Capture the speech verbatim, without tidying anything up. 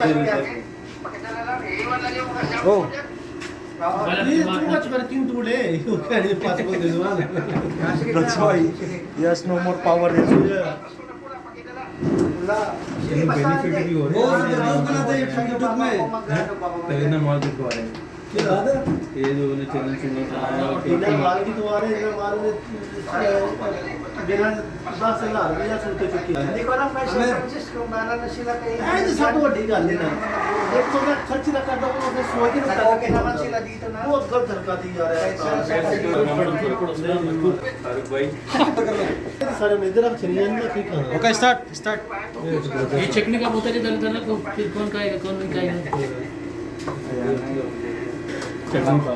Oh. It's too much working today. You can't possible this one. That's why he has no more power. Yeah. Any benefit भी हो रहा है? वो सब तो बना दे YouTube में। पहले ना मार दिखवा रहे हैं। क्या बात है? ये जो उन्हें चैनल सुनना था। इतना माल की तो आ रहे हैं, इतना माल में, अ, बिना दस हजार रुपया से तो चुकी है। देखो ना, पैसे हमें पच्चीस को बारह में सिला कहीं। ऐ, तो सब बड़ी गल है ना। एक तो मैं खर्च ना करता हूँ, मैं सोच ही नहीं करता। बहुत गलत हरकत है यार। सारे में इधर आप चलिए ना, ठीक है। Okay, start, start. ये चटनी का बोतल इधर, इधर रखो, फिर कौन खाएगा, कौन नहीं खाएगा? चटनी का।